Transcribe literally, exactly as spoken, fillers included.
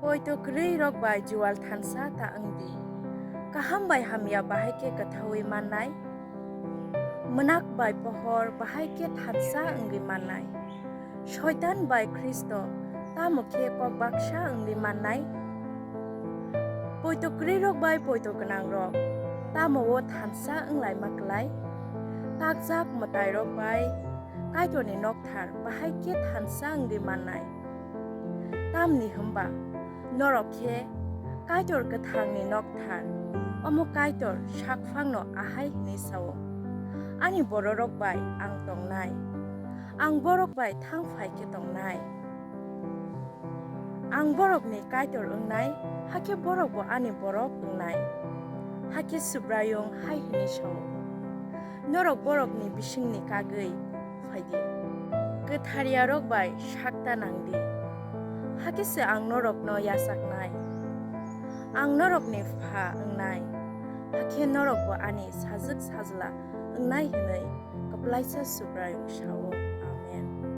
Poito kwrwirok bai jual thansa ta wng di, kaham bai hamya bahai khe kwthaui mannai. Mwnak bai pohor bahai khe thansa wngwi mannai. Soitan bai Khristo tamo khe kok baksa wngwi mannai? Poito kwrwirok bai poito gwnangrok tamo-o thansa wng laima klai? Takjak mwtairok bai Kaitorni nokthar bahai khe thansa wngwi mannai. Tamni hwnba norok khe Kaitor kwthangni nokthar, omo Kaitor sakphangno ahai hwnwi sa-o, "Ani bororok bai ang tongnai, ang borok bai thang phai khe tongnai. Ang borokni Kaitor wngnai, hakhe borokbo ani borok wngnai." Hakhe Subraiyung hai hwnwi sa-o, "Norok borokni bisingni kagwi phai di, kwtharyarok bai sak ta nang di, hakhe se ang norokno yachaknai. Ang norokni Pha wngnai, hakhe norokbo ani sajwk sajla wngnai," hwnwi kwplaisa Subraiyung sa-o.